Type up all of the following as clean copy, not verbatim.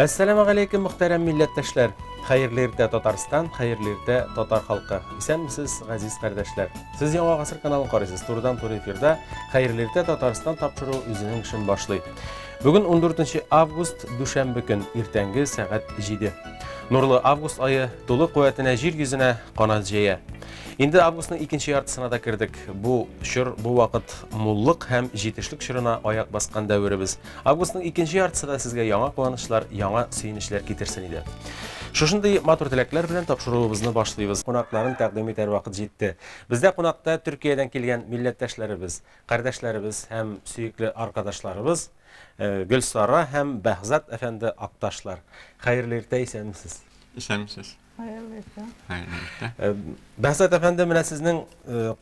Әссәламегаләйкем, мөхтәрәм милләттәшләр! Хәерле иртә, Татарстан, хәерле иртә, татар халкы! Исәнмесез, газиз кардәшләр! Сез Яңа гасыр каналын карыйсыз. Турыдан-туры эфирда Хәерле иртә, Татарстан тапшыруы үзенең эшен башлый. Бүген 14 август, дүшәмбе көн, иртәнге сәгать 7. Нурлы август ае тулы куәтенә җир йөзенә канат җәя. Инде августның икенче яртысына да кердек. Бу чор, бу вакыт муллык һәм җитешлек чорына аяк баскан дәверебез. Августның икенче яртысы да сезгә яңа куанычлар, яңа сөенечләр китерсен иде. Шушындый матур теләкләр белән тапшыруыбызны башлыйбыз. Кунакларын тәкъдим итәр вакыт җитте. Бездә кунакта Төркиядән килгән милләттәшләребез, кардәшләребез һәм сөекле аркадашларыбыз Гөлсара һәм Бәһзат әфәнде Акташлар. Хәерле иртә, исәнмесез. Исәнмесез. Хәерле иртә. Хәерле иртә. Бәһзат әфәнде, менә сезнең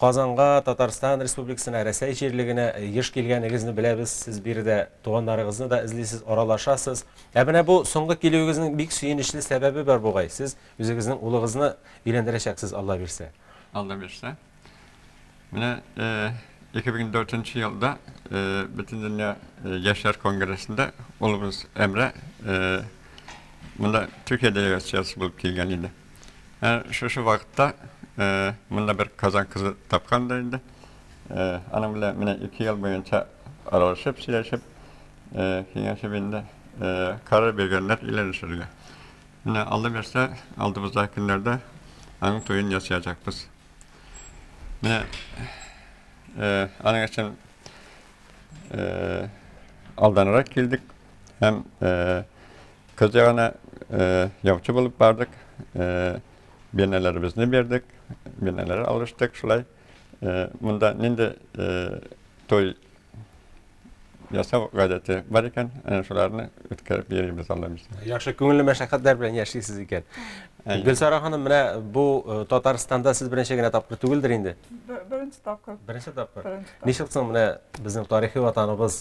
Казанга, Татарстан Республикасына, Рәсәй җирлегенә еш килгәнегезне беләбез. Сез биредә туганнарыгызны да эзлисез, аралашасыз. Ә менә бу соңгы килүегезнең бик сөенечле сәбәбе бар бугай. Сез үзегезнең улыгызны өйләндерәчәксез, Алла бирсә. Алла бирсә. Менә 2004 елда Бөтендөнья яшьләр конгрессында улыбыз Әмрә монда Төркия делегациясе булып килгән иде. Шушы вакытта монда бер Казан кызы тапкан да инде. Аның белән менә 2 ел буенча аралашып, сөйләшеп, киңәшеп инде карар биргәннәр өйләнешергә. Менә Алла бирсә, алдыбыздагы көннәрдә аның туен ясаячакбыз. Менә аның өчен алданрак килдек һәм кыз ягына яучы булып бардык. Бирнәләребезне бирдек, бирнәләр алыштык шулай. Монда нинди туй ясау гадәте бар икән, әнә шуларны үткәреп йөрибез Алла бирсә. Яхшы, күңелле мәшәкатьләр белән яшисез икән. Гөлсара ханым, менә бу Татарстанда сез беренче генә тапкыр түгелдер инде? Беренче тапкыр. Беренче тапкыр. Ничек соң менә безнең тарихи ватаныбыз?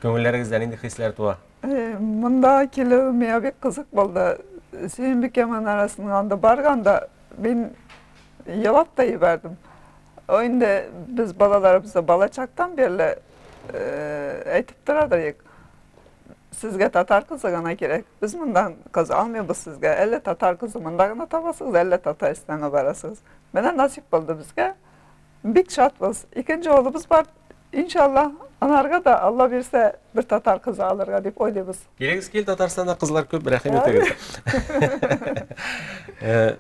Күңелләрегездә нинди хисләр туа? Монда килү миңа бик кызык булды. Сөембикә манарасының анда барганда мин елап та җибәрдем. О инде без балаларыбызга балачактан бирле әйтеп торадыр идек. Сезгә татар кызы гына кирәк. Без моннан кыз алмыйбыз сезгә. Әллә татар кызы монда гына табасыгыз, әллә Татарстанга барасыгыз. Менә насип булды безгә. Бик шатбыз. Икенче улыбыз бар. Иншалла, анарга да Алла бирсә бер татар кызы алырга дип уйлыйбыз. Килегез, кил, Татарстанда кызлар күп, рәхим итегез.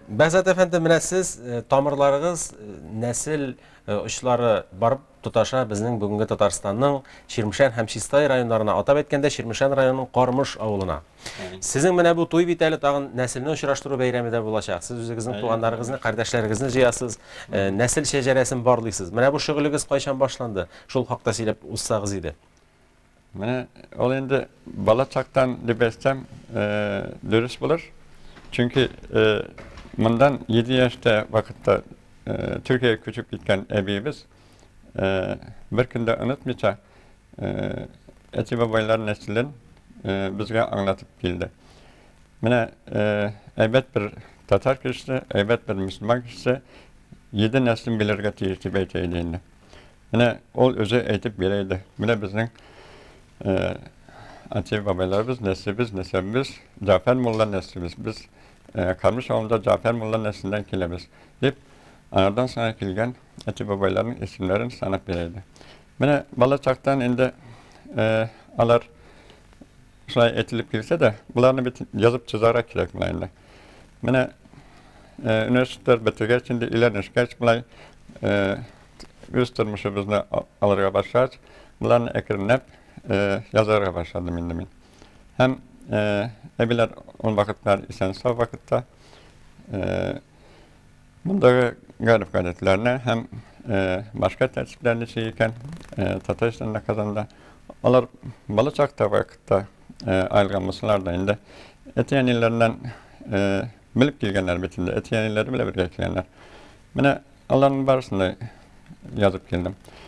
Бәзат әфәнде, менә сез тамырларыгыз, нәсел очлары барып тоташа безнең бүгенге Татарстанның Чирмешән һәм Чистай районнарына, атап әйткәндә, Чирмешән районының Кармыш авылына. Сезнең менә бу туй бит әле тагын нәселне очраштыру бәйрәме дә булачак. Сез үзегезнең туганнарыгызны, кардәшләрегезне җыясыз, нәсел шәҗәрәсен барлыйсыз. Менә бу шөгылегез кайчан башланды? Шул хакта сөйләп узсагыз иде. Менә ул инде бала чактан дип әйтсәм, дөрес булыр. Чөнки моннан 7 яшьтә вакытта Төркиягә күчеп киткән әбиебез бер көн дә онытмыйча әти-бабайлар нәселен безгә аңлатып килде. Менә әйбәт бер татар кешесе, әйбәт бер мөселман кешесе 7 нәселен белергә тиеш дип әйтә иде инде. Менә ул үзе әйтеп бирә иде. Менә безнең әти-бабайларыбыз, нәселебез, нәсәбебез, Җәгъфәр мулла нәселебез. Без Кармыш авылында Җәгъфәр мулла нәселеннән киләбез, дип, аңардан соңа килгән әти-бабайларның исемнәрен санап бирә иде. Менә бала чактан инде алар шулай әйтелеп килсә дә, боларны бит язып чыгарга кирәк була инде. Менә университетлар бетергәч инде өйләнешкәч болай үз тормышыбызны алырга башлагач, боларны әкренләп язарга башладым инде мин. Һәм әбиләр ул вакытлар исән-сау вакытта мондагы гореф-гадәтләрне һәм башка тәртипләр ничек икән Татарстанда, Казанда. Алар бала чакта вакытта аерылган булсалар да инде әти-әниләреннән белеп килгәннәр бит инде, әти-әниләре белән бергә килгәннәр. Менә аларның барысын да язып килдем.